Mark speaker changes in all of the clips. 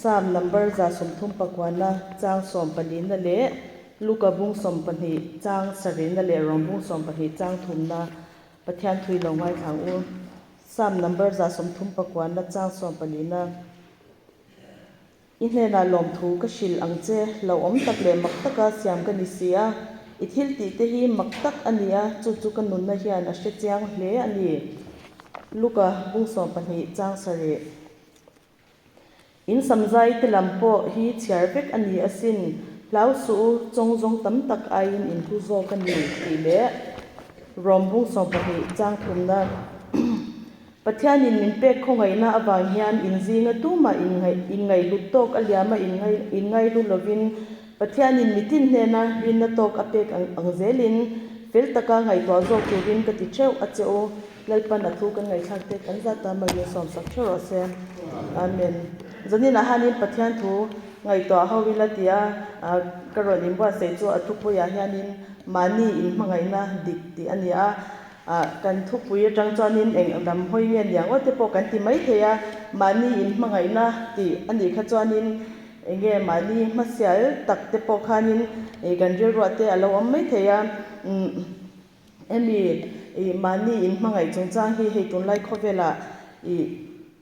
Speaker 1: Psalm number 136na chang 14na leh Luka bung 12 chang 7na leh Rom bung 12 chang 3na Pathian thui lo ngaithla ang u. Psalm number 139na chang 14na. I hnenah lawmthu ka hrilh ang che, hlauhawm tak leh mak taka siam ka ni si a, i thil tih te hi mak tak a ni a, chu chu ka nunna hian a hre chiang hle a ni. Luka bung 12 chang 7. In samzai te lam pawh hi chhiar vek a ni asin, hlau suh u, chawng zawng tam tak aiin in hlu zawk a ni, tih leh Rom bung 12 chang 3na. Pathianin min pek khawngaihna avang hian inzinga tumah inngaihlut tawk a liama inngaihlu lovin Pathianin mitin hnena rinna tawk a pek ang zelin fel taka ngaihtuah zawk turin ka ti theuh a che u. Lalpan a thu kan ngaihthlak te kan zat ta mai in sawmsak theuh rawh se. Amen. Zaninah hianin Pathian thu ngaihtuah ho ila tia ka rawn inbuatsaih chu a thupuiah hianin mahni inhmangaihna dik tih a ni a. Ah, kan thupui atang chuanin eng lam hawi nge niang aw te pawh kan ti mai thei a, mahni inhmangaihna tih a nih kha chuanin eng nge mahni hmasial tak te pawh khanin ih kan rilruah te a lo awm mai thei a, umm hemi ih mahni inhmangaih chungchang hi hei tunlai khawvelah ih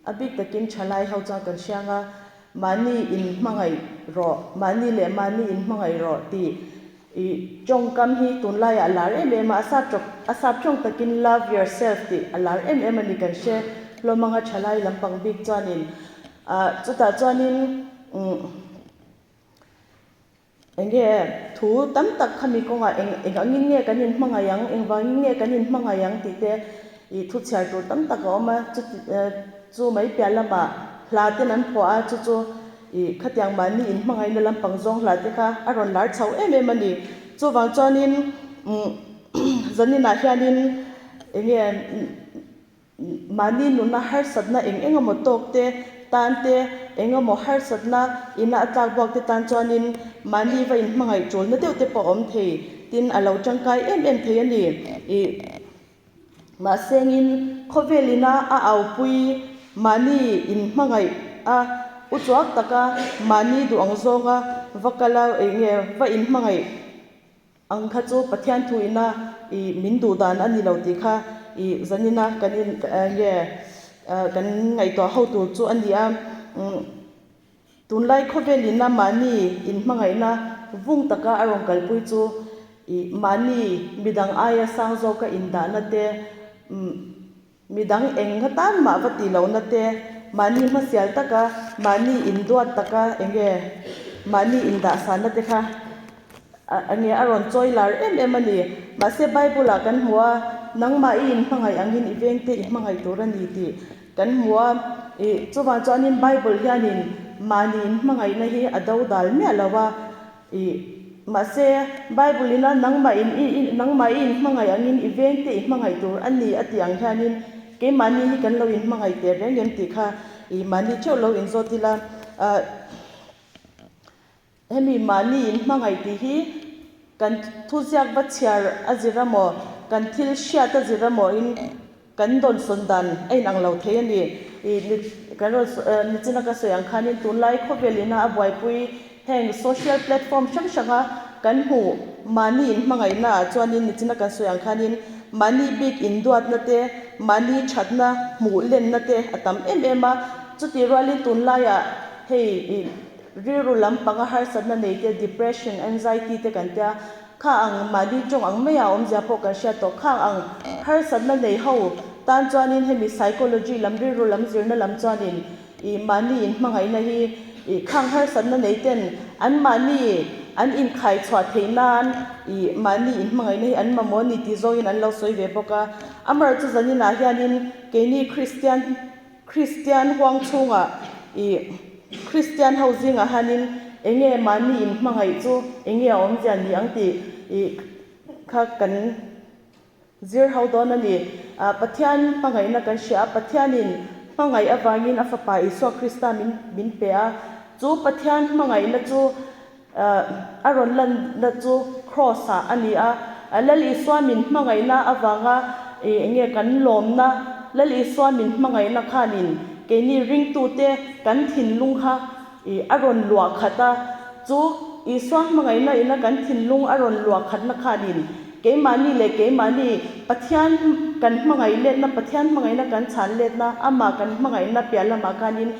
Speaker 1: a bik takin thalai ho chuan kan hriang a, mahni inhmangaih rawh, mahni leh mahni inhmangaih rawh tih I tawngkam hi tunlaiah a lar em em a, a sap tawk a sap tawng takin love yourself tih a lar em em a ni kan hre hlawm anga thalai lampang bik chuanin ah chutah chuanin umm eng nge thu tam tak khami kawngah eng eng angin nge kan inhmangaih ang engvangin nge kan inhmangaih ang tih te ih thu chhiar tur tam tak a awm a chuti chu mai piah lamah hla ten an phuah a chu chu Ih, khatiang mahni inhmangaihna lampang zawng hla te kha a rawn lar chho em em a ni. Chuvang chuanin umm zaninah hianin eng nge mahni nuna harsatna eng eng emaw tawk te tan te, eng emaw harsatna ina a tlak buak te tan chuanin mahni va inhmangaih tulna deuh te pawh a awm thei tin a lo tangkai em em thei a ni. Ih. Mahsengin khawvel ina a aupui mahni inhmangaih a, u chuak taka mahni duh ang zawnga va kal a, eng nge va inhmangaih ang kha chu Pathian thu ina ih min duh dan a ni lo tih kha ih zanina kan in eng nge kan ngaihtuah ho tur chu a ni a. Tunlai khawvel ina mahni inhmangaihna vung taka a rawn kalpui chu ih mahni midang aia sang zawka indahna te, umm midang eng atan mah va tih lohna te, mahni hmasial taka mahni induat taka eng nge mahni indahsanna te kha a nge a rawn chawi lar em em a ni. Mahse Bible ah kan hmu a, nangmah i inhmangaih angin i vengte i hmangaih tur a ni tih Kan hmu a, ih, chuvang chuanin Bible hianin mahni inhmangaihna hi a do dal miah lo a, ih, mahse Bible ina nangmah in i i nangmah i inhmangaih angin i vengte i hmangaih tur a ni a tih ang hianin keimahni hi kan lo inhmangaih teh reng em tih kha ih mahni theuh lo inzawt ila, ah. Hemi mahni inhmangaih tih hi kan thuziak va chhiar a zir amaw, kan thil hriat a zir amaw in kan dawnsawn dan a inang lo thei a ni. Ih ni kan rawn nichina ka sawi ang khanin tunlai khawvel ina a buaipui heng social platform hrang hranga kan hmuh mahni inhmangaihna ah chuanin nichina kan sawi ang khanin mahni bik induatna te, mahni thatna hmuh lenna te a tam em em a. Chutih rualin tunlaiah hei ih Rilru lampanga harsatna nei te, depression, anxiety te kan tia, kha ang mahni tawng ang maia awmzia pawh kan hriat tawh, khang ang harsatna nei ho tan chuanin hemi psychology lam, rilru lam zirna lam chuanin ih mahni inhmangaihna hi ih khang harsatna nei ten an mahni an inkhai chhuah theih nan ih mahni inhmangaihna hi an mamawh a ni tih zawngin an lo sawi ve bawk a. Amaherawhchu zaninah hianin keini Kristian Kristian huang chhungah ih Kristian ho zingah hianin eng nge mahni inhmangaih chu eng nge a awmzia ni ang tih ih kha kan zir ho dawn a ni. Ah Pathian hmangaihna kan hria a, Pathianin hmangaih avangin a fapa Isua Krista min min pe a, chu Pathian hmangaihna chu ah a rawn lanna chu Kraws ah a ni a, Lal Isua min hmangaihna avanga ih eng nge kan lawmna, Lal Isua min hmangaihna khanin keini ringtute kan thinlung kha. Ih a rawn luah khat a, chu Isua hmangaihna ina kan thinlung a rawn luah khatna khanin keimahni leh keimahni Pathian kan hmangaih letna, Pathian hmangaihna kan chhan letna, amah kan hmangaihna piah lamah khanin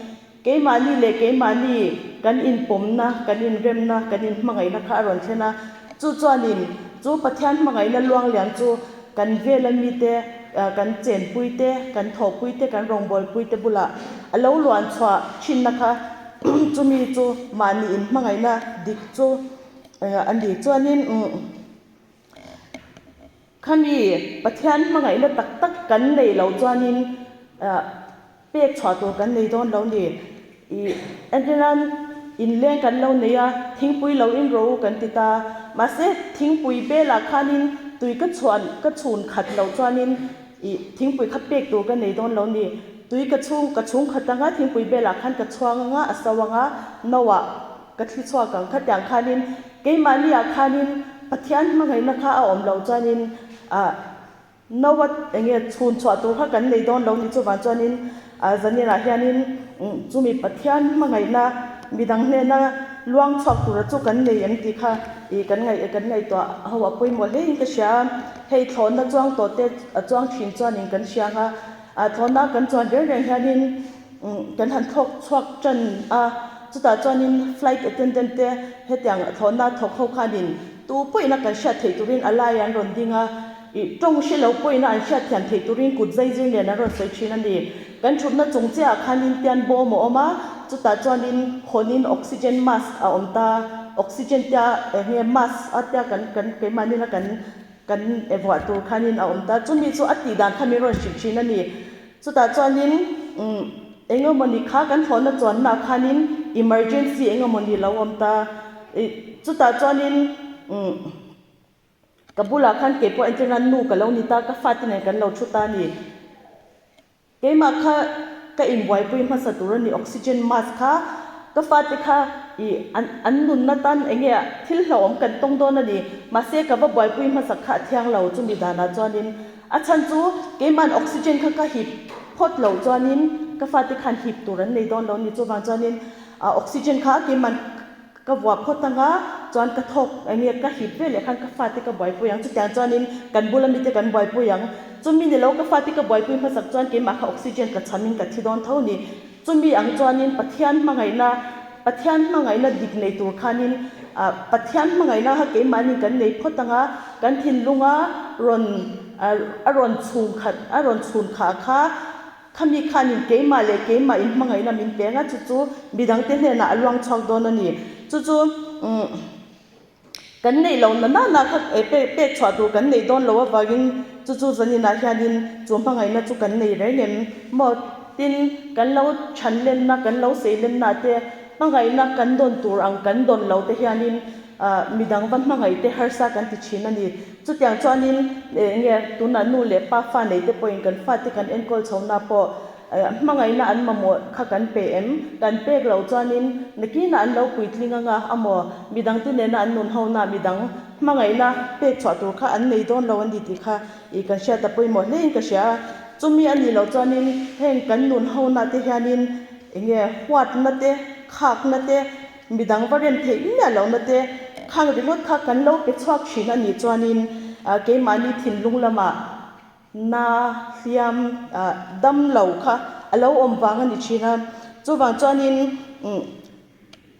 Speaker 1: keimahni leh keimahni kan inpawmna, kan inremna, kan inhmangaihna kha a rawn thlen a. Chu chuanin chu Pathian hmangaihna luangliam chu kan vela mite, kan chenpui te, kan thawhpui te, kan rawngbawlpui te bulah a lo luan chhuah thinna kha chumi chu mahni inhmangaihna dik chu a ni. Chuanin khami Pathian hmangaihna tak tak kan neih loh chuanin Pek chhuah tur kan nei dawn lo ni. Ih, entirnan inleng kan lo nei a, thingpui lo in rawh u kan ti ta. Mahse, thingpui belah khanin tui ka chhuan ka chhun khat loh chuanin ih, thingpui kha pek tur ka nei dawn lo ni. Tui ka chhung ka chhung khat anga thingpui belah khan ka chhuang anga a so anga no ah ka thli chhuak ang. Khatiang khanin keimahni ah khanin Pathian hmangaihna kha a awm loh chuanin ah, Noa enge chhun chhuah tur kha kan nei dawn lo ni chuvang chuanin zaninah hianin chumi Pathian hmangaihna midang hnena luang chhuak tura chu kan nei em tih kha ih kan ngaih kan ngaihtuah ho a pawimawh hle in ka hria a, hei thlawhna chuang tawh te a chuang thin chuanin kan hria ang a, thlawhna kan chuan reng reng hianin kan han thlawk chhuak tan a, chutah chuanin flight attendant te hetiang thlawhna thawk ho khanin tu pawhin a kan hriat theih turin a lai an rawn ding a. Ih, tawng hre lo pawhin a an hriat thiam theih turin kut zai zir nen an rawn sawi thin a ni. Kan thutna chung chiahah khanin tian bawm a awm a, chutah chuanin hawnin oxygen mask a awm ta, oxygen tia eng nge mask a tia kan kan keimahnin a kan kan vuah tur khanin a awm ta, chumi chu a tih dan kha min rawn hrilh thin a ni. Chutah chuanin umm eng emawni kha kan thlawhna chuannaah khanin emergency eng emawni lo awm ta, ih chutah chuanin umm. Ka bulah khan kei pawh entir nan nu ka lo ni ta, ka fate nen kan lo thu ta a ni. Keimah kha ka inbuaipui hmasa tur a ni, oxygen mask kha ka fate kha ih an an nunna tan eng nge thil hlauhawm kan tawng dawn a ni. Mahse ka va buaipui hmasak kha a thiang lo chumi danah chuanin a chhan chu keima'n oxygen kha ka hip phawt loh chuanin ka fate khan hip tur an nei dawn lo a ni. Chuvang chuanin oxygen kha keima'n Ka vuah phawt anga chuan ka thawk eng nge ka hip ve leh khan ka fate ka buaipui ang chutiang chuanin kan bula mite kan buaipui ang chumi ni lo ka fate ka buaipui hmasak chuan keimah kha oxygen ka chhamin ka thi dawn tho ni chumi ang chuanin Pathian hmangaihna Pathian hmangaihna dik nei tur khanin ah Pathian hmangaihna kha keimahni kan nei phawt anga kan thinlunga rawn a rawn chhungkhat a rawn chhunkhah kha Khami khanin keimah leh keimah in hmangaihna min peng a, chu chu midangte hnenah a luang chhuak dawn a ni. Chu chu umm kan neih loh na nana kha pek chhuah tur kan neih dawn loh avangin chu chu zaninah hianin chu hmangaihna chu kan nei reng em maw? Tin, kan lo chhan lenna, kan lo sei lenna te hmangaihna kan dawn tur ang kan dawn lo te hianin Midang va hmangaih te harsa kan ti thin a ni. Chutiang chuanin eng nge tunah nu leh pa fa nei te pawhin kan fate kan enkawl chhohna pawh hmangaihna an mamawh kha kan pe em? Kan pek loh chuanin nakinah an lo puitling anga amaw midangte nena an nun hona midang hmangaihna pek chhuah tur kha an nei dawn lo a ni tih kha ih kan hriat a pawimawh hlein ka hria a. Chumi a nih loh chuanin heng kan nun hona te hianin eng nge huatna te, khakna te, Midang va rem theih miah lohna te khang ringawt kha kan lo pe chhuak thin a nih chuanin keimahni thinlung lamah na hliam dam lo kha a lo awm vang a ni thin a. Chuvang chuanin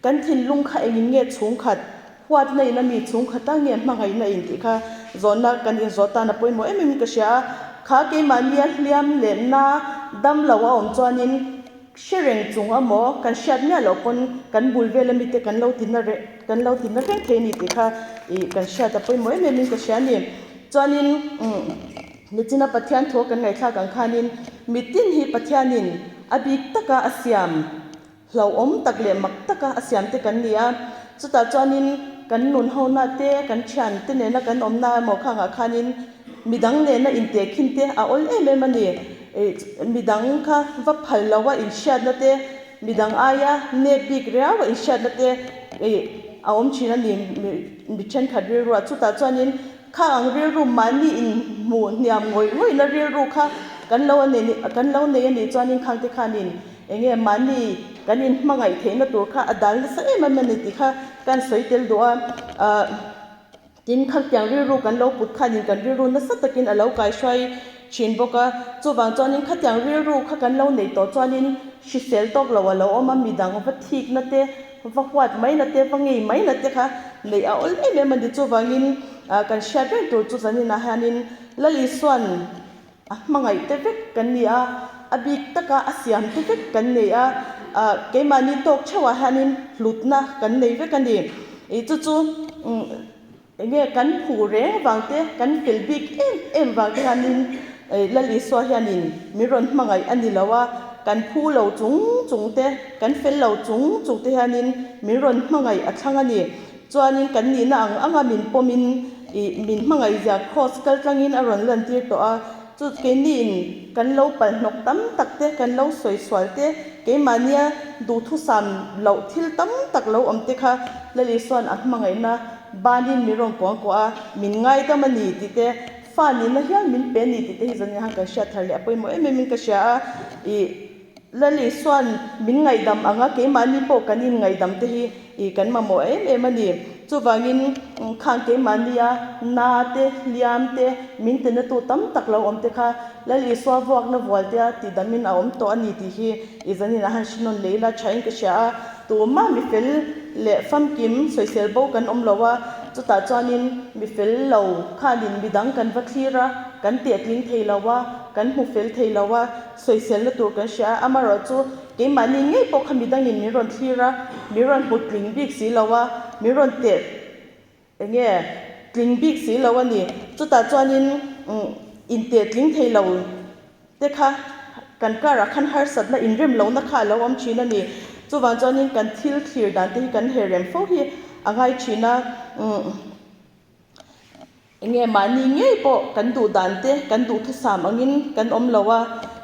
Speaker 1: kan thinlung kha engin nge chhungkhat huatna in a mi chhungkhat a nge hmangaihna in tih kha zawhna kan inzawh tan a pawimawh em em ka hria a. Kha keimahnia hliam leh na dam lo a awm chuanin Hre reng chung a maw? Kan hriat miah loh pawn kan bul vel ami te kan lo ti na reng kan lo ti na reng thei a ni tih kha ih kan hriat a pawimawh em em in ka hria a ni. Chuanin umm nichina Pathian thu a kan ngaihthlak ang khanin mitin hi Pathianin a bik taka a siam hlauhawm tak leh mak taka a siam te kan ni a. Chutah chuanin kan nun hona te kan thian te nena kan awmna emaw khangah khanin midang nena intehkhin te a awl em em a ni. Midang kha va phal lo a inhriatna te, midang aia nep bik riau a inhriatna te a awm thin a ni mi thenkhat rilru ah. Chutah chuanin kha ang rilru mahni inhmuh hniam ngawih ngawihna rilru kha kan lo a nei kan lo nei a nih chuanin khangte khanin eng nge mahni. Kan inhmangaih theihna tur kha a dal nasa em em a ni tih kha kan sawi tel duh a. Ahh tin, khangtiang rilru kan lo put khanin kan rilru nasa takin a lo kaihruai thin bawk a. Chuvang chuanin khatiang rilru kha kan lo neih tawh chuanin hrisel tawk lo a lo awm a, midang va thikna te, va huat maina te, va ngei maina te kha neih a awl em em a ni. Chuvangin kan hriat reng tur chu zaninah hianin Lal Isua'n A hmangaih te vek kan ni a, a bik taka a siam te vek kan nei a, keimahni tawk theuhah hianin hlutna kan nei vek a ni. Ih chu chu eng nge kan phu reng vang te, kan fel bik em em vang te hianin Lal Isua hianin min rawn hmangaih a ni lo a, kan phu lo chung chung te, kan fel lo chung chung te hianin min rawn hmangaih a thlang a ni. Chuanin kan nihna ang anga min pawmin ih min hmangaihzia Kraws kal tlangin a rawn lantir tawh a, chu keiniin kan lo palhnawk tam tak te, kan lo sawi sual te, keimahnia duhthusam loh thil tam tak lo awm te kha Lal Isua'n a hmangaihna banin min rawn kuangkuah a, min ngaidam a ni tih te, fa nihna hial min pe a ni tih te hi zanin han kan hriat thar leh a pawimawh em em in ka hria a, ih. Lal Isua'n min ngaihdam ang a, keimahni pawh kan inngaihdam te hi ih kan mamawh em em a ni. Chuvangin khang keimahnia na te, hliam te, min tinatu tam tak lo awm te kha Lal Isua vuakna vualtea tihdamin a awm tawh a ni tih hi ih zanin a han hre nawn leh ila thain ka hria a. Tumah mifel leh famkim sawisel bo kan awm lo a, chutah chuanin mifel lo khanin midang kan va thlir a, kan tehtling thei lo a, kan hmu fel thei lo a, Sawiselna tur kan hria a, amaherawh chu keimahni ngei pawh kha midangin min rawn thlir a, min rawn hmu tling bik si lo a, min rawn teh eng nge tling bik si lo a ni. Chutah chuanin inteh tling thei lo te kha kan karah khan harsatna inrem lohna kha a lo awm thin a ni. Chuvang chuanin kan thil thlir dan te hi kan herrem fo hi a ngai thin a. Enge mahni ngei pawh kan duh dan te, kan duhthusam angin kan awm lo a,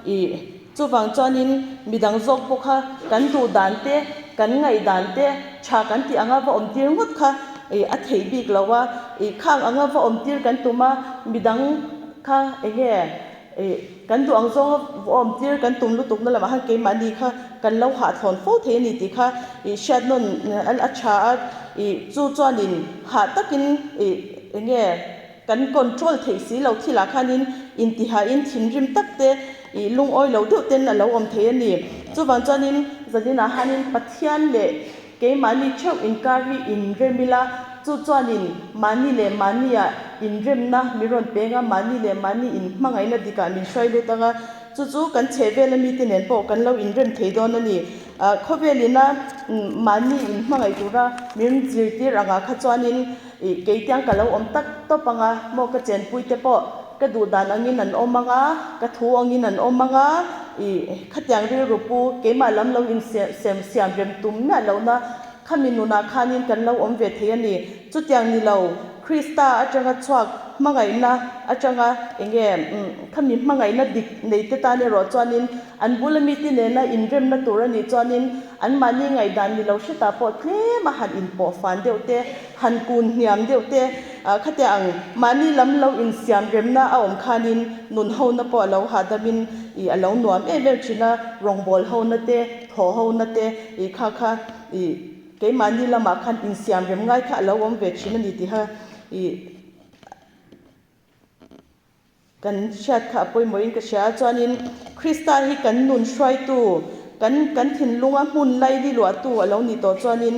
Speaker 1: ih chuvang chuanin midang zawk pawh kha kan duh dan te, kan ngaih dan te tha kan tih anga va awm tir ngawt kha ih a theih bik lo a, ih khang anga va awm tir kan tum a, midang kha enge ih kan duh ang zawnga va awm tir kan tum lutuk na lamah khan keimahni kha kan lo hahthlawn fo thei a ni tih kha ih hriat nawn a tha a, ih chu chuanin hah takin ih eng nge kan control theih si lo thilah khanin intihain thinrim tak te ih lungawi lo deuh ten a lo awm thei a ni. Chuvang chuanin zaninah hianin Pathian leh Keimahni theuh inkar hi inrem ila, chu chuanin mahni leh mahnia inremna min rawn peng a, mahni leh mahni inhmangaihna dikah min hruai lut ang a, chu chu kan chhehvela mite nen pawh kan lo inrem thei dawn a ni. Khawvelina mahni inhmangaih tura min zirtir angah kha chuanin keitiang ka lo awm tak tawp ang a, maw ka chenpuite pawh ka duh dan angin an awm ang a, ka thu angin an awm ang a, ih, khatiang rilru pu keimah lam lo insem siam rem tum miah lohna khami nunah khanin kan lo awm ve thei a ni. Chutiang ni lo, Krista atanga chhuak hmangaihna atanga eng nge khami hmangaihna dik neite tan erawh chuanin an bula mite nena inremna tur a nih chuanin anmahni ngaihdan ni lo hretah pawh tlem a han inpawh fan deuh te, Han kun hniam deuh te, khatia ang mahni lam lo insiam remna a awm khanin nun hona pawh a lo hahdamin ih a lo nuam em em thin a, rawngbawl hona te, thaw hona te ih kha kha ih keimahni lamah khan insiam rem ngai kha a lo awm ve thin a ni tiha ih. Kan hriat kha a pawimawhin ka hria a, chuanin Krista hi kan nun hruaitu, kan kan thinlunga hmun laili luahtu a lo nih tawh chuanin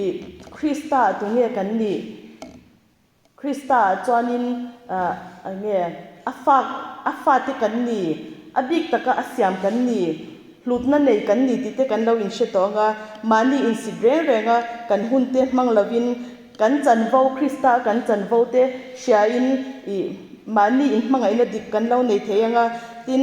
Speaker 1: ih Krista ah tunge kan nih? Krista ah chuanin ah enge a fak a fate kan ni, a bik taka a siam kan ni, hlutna nei kan ni tih te kan lo inhre tawh ang a, mahni insit reng reng a kan hunte hmang lovin Kan chanvo, Krista kan chanvo te hriain ih mahni inhmangaihna dik kan lo nei thei ang a, tin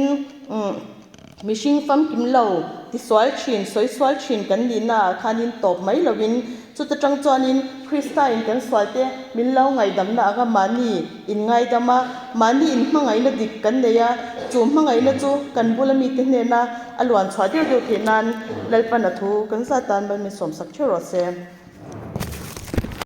Speaker 1: mihring famkim lo tisual thin, sawisual thin kan nihna ah khanin tawp mai lovin chuta tang chuanin Krista in kan sual te min lo ngaihdamna anga mahni inngaidam a, mahni inhmangaihna dik kan nei a, chu hmangaihna chu kan bula mite hnena a luan chhuah deuh deuh theih nan Lalpan a thu kan zat tan mal min sawmsak theuh rawh se.